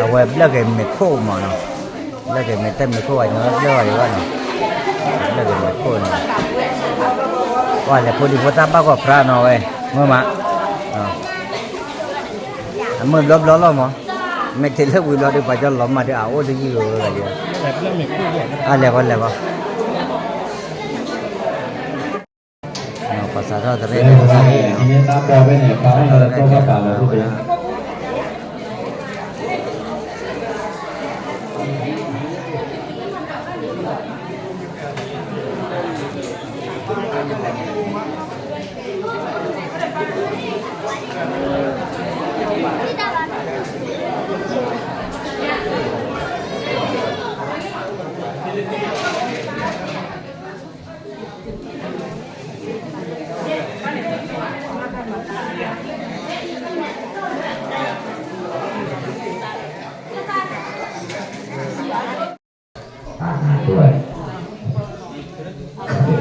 အဝဲဘျၢၣ်က့ၤမ့ၤခိၣ်မးနီၤ, ဘျၢၣ်က့ၤမ့ၤတဲမ့ၤခိၣ်ဝဲညီဘျၢၣ်ဝဲဒၣ်နီၤ, ဘျၢၣ်က့ၤမ့ၤခိၣ်နီၤ, ပှၤလဲၤဖိဒံဖိသၣ်ဘၣ်ကီၢ်ဖြါနီၤဝဲ, မ့ၢ်မး, အမုၢ်ဘျီဘျီလီၤမး, မ့ၢ်တ့လၢဝံၤဘျီဒီး ပှၤကၢလီၤမၢ်ဒီးအအိၣ်တယုၢ်ဝဲဒၣ်, အလဲၤဃီလဲၤဃီ ပှၤစးထီၣ်တရ့န့ၣ် ပှၤစးထီၣ်တရ့န့ၣ် ပှၤဝဲဒၣ်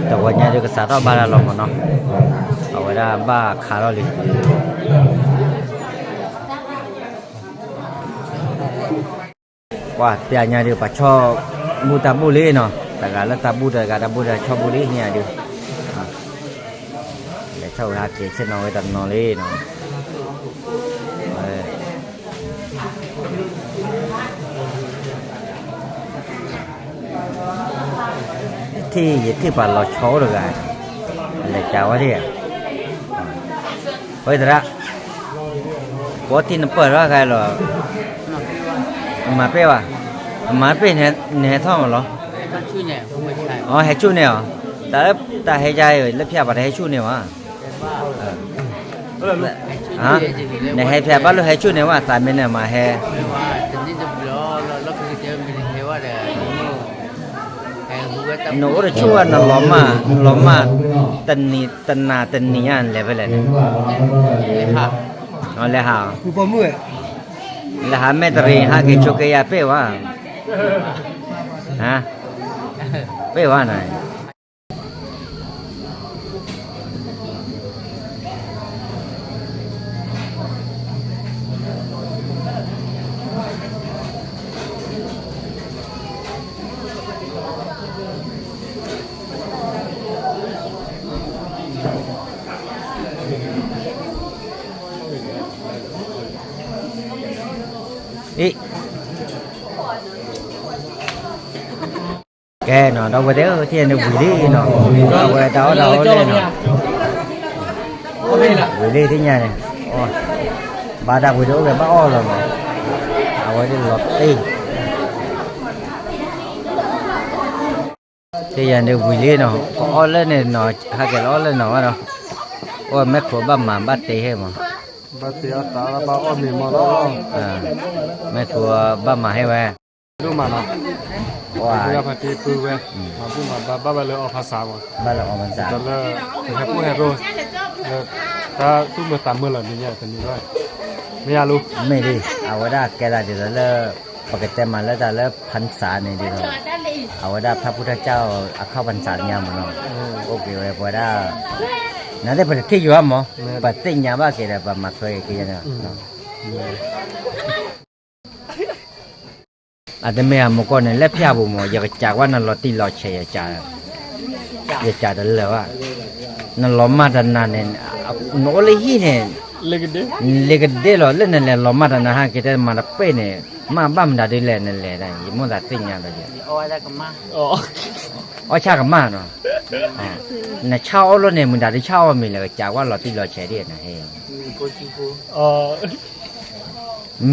တဝီညါဒုးကစးထီၣ်ဘၣ်တၢ်လီၤ မးနီၤ, အဝဲဒၣ်ဘၣ်ခးထီၣ်လံ ပှၤပျၢ်ညါဒုး ပှၤဆီဘူၣ်တၢ်ဘူၣ်လံနီၤ, တဂၤလၢတၢ်ဘူၣ်တဂၤတၢ်ဘူၣ်တဂၤဆီဘူၣ်လံညါဒုး, လဲၤထီၣ်ဝဲဟးက့ၤဆ့ၣ်နီၤဝဲတနီၤလံနီၤ, ထံၣ်ယထံၣ်ပှၤလီၤဆီအိၣ်တဂၤ, လဲၤကးဝဲဒၣ် ဝဲသရၣ်, ပှၤထံၣ်နပၢၢ်ထီၣ်ခါလီၤ, မၤပ့ၢ်ဘၣ်, မၤပ့ၢ် နဟဲထီၣ်မးလီၤ, အဟဲဆူၣ်န့ၢ်အီၤ, တၢ်လၢတၢ်ဟဲယါလၢဖၠၣ်ပှၤတဟဲဆူၣ်န့ၢ်ဘၣ်, နဟဲဖၠၣ်ဘၣ်လိၣ်ဟဲဆူၣ်န့ၢ်ဝဲ သးမ့ၢ်နမၤဟဲ နအိၣ်တဆူၣ်ဝဲ နလီၤမၢ်, နလီၤမၢ် တနံၤတနံၤညါ နလဲၤဖဲလဲၣ်န့ၣ်, လဲၤဟး, လဲၤဟးမဲာ်တရံး ဟးက့ၤဆိးက့ယၤပ့ၢ်ဝဲ, ပ့ၢ်ဝဲန့ၣ် အံၤ ကဲနီၤ ဒီပုၢ်ဝဲၢ်သ့ၣ်ဧၢ, ထံၣ်န့ၣ်ဝံၤလံနီၤ, အဝဲတၢ်အီၣ်တၢ်အီလံနီၤ, ဝံၤလံသ့ၣ်ညါန့ၣ်, ဘၣ်တၢ်ဝံၤဒီးအိၣ်ကဲဘၣ်အီၣ်လီၤနီၤ, အဝဲဒၣ်လီၤတ့ၢ် သ့ၣ်ညါန့ၣ်ဝံၤလံနီၤ, ကအီၣ်လၢန့ၣ်နီၤ, ဟဲက့ၤလီၤအီၣ်လၢနီၤဘၣ်ဒီး, အိၣ်မဲာ်ခိၣ်ဘၣ်မၤဘၣ်တ့ဟဲမး, ဘၣ်တ့အီၣ်သးဘၣ်အီၣ်မ့ၤမးလီၤ, မဲာ်ခိၣ်ဘၣ်မၤဟဲဝဲ ဒိၣ်မးနီၤ, ပှၤဖါတံၢ်ပုၢ်ဝဲၢ်, မၤဘူၣ်မၤဘါဘၣ်ဝဲလၢအီၣ်ဖးစးမး, ဘၣ်လၢအီၣ်ဖးစး, တၢ်လၢ ဟဲပူၣ်ဟဲရိၣ်, လၢ တၢ်သူၣ်မုာ်သးမုာ်လီၤန့ၣ်ညါတမံၤဘၣ်, မ့ၢ်ယါလူ, မ့ၢ်ဒ် အဝဲဒၣ်ကဲသးဒ်သိးလၢ ပကတဲမးလၢတၢ်လၢဖါစးန့ၣ်ဒ်သိး အဝဲဒၣ်ဖါပူၣ်ထၢ်ကၢ်အခီၣ်ဖါစးညါမးနီၤ, အိၣ်က့ၤဝဲပဝဲဒၣ် နသ့ၣ်ပတထံၣ်ယွၤမး, ပသ့ၣ်ညါဘၣ်က့ၤဒီး ပမၤထွဲက့ၤက့ၤန့ၣ် အတမ့ၢ်အမိၢ်ကီၢ်န့ၣ် လၢဖၠၣ်ပူၤမး ယကစးကွၢ်နလီၤတံၢ်လီၤဆဲး ယစးတလၢာ်ဘၣ်, နလီၤမၢ်တနၤန့ၣ် နအိၣ်လၢဟံၣ်န့ၣ် လ့ကဒ့လီၤ, လၢနလဲၤလီၤမၢ်တနၤဟဲက့ၤတဲမၤတပ့ၢ်န့ၣ် မၢ်ဘၣ်မတၤဒ်လဲၣ်နလဲၤ, ယမိၣ်သးသ့ၣ်ညါဒီး အီၣ်ဆၣ်ကမၣ်နီၤ, နဆၣ်အီၣ်လိာ်န့ၣ် မတၤဒ်ဆၣ်အီၣ်မံၤလဲၣ် ကစးကွၢ်လီၤတံၢ်လီၤဆဲးဒ်န့ၣ်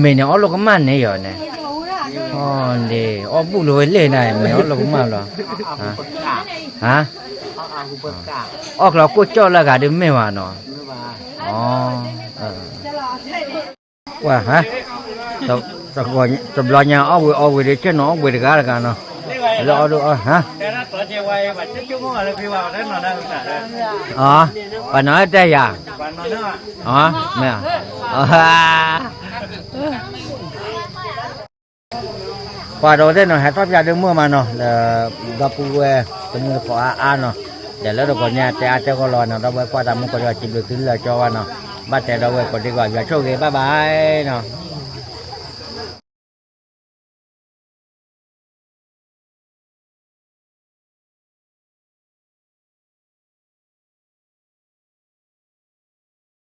မ့ၢ်န့ၣ်အီၣ်လိာ်ကမၣ်န့ၣ်ယီၤန့ၣ်, အီၣ်ဘူၣ်လိာ်ဝဲလ့ၣ်န့ၣ် မ့ၢ်အီၣ်လိာ်ကမၣ်လီၤ, ဟါ, အီၣ်ကျီကိၢ်ကၠီၣ်လၢဂၤဒ်မ့ၢ်ဝဲနီၤ, ပှၤဟါ, တဘျီညါအီၣ်ဝံၤအီဝံၤဒီး ဆ့ၣ်နီၤအီၣ်ဝံၤတဂၤတဂၤနီၤ, လၢအီၣ်ဒိၣ်အီၣ်ဟါ အ ပှၤနီၢ်တဲယၤ, အ မ့ၢ်, ပှၤဒီးသ့ၣ်နီၤ ဟဲထီၣ်ဖျါဒိၣ်မုၢ်မးနီၤ လၢ ဒီပုၢ်ဝဲၢ် တမုၢ်တကိးအါအါနီၤ, ဒီးလၢတကိးညါတဲအါတဲဂီၢ်လီၤနီၤ ဒီပုၢ်ဝဲၢ်ကွၢ်တၢ်မူကီၢ်ဒီး စံးဘျုးသုလၢကၠီဘၣ်နီၤ, ဘၣ်တဲဒီပုၢ်ဝဲၢ်ကိးဒံကီး ယွၤဆိၣ်ဂ့ၤ bye bye နီၤ.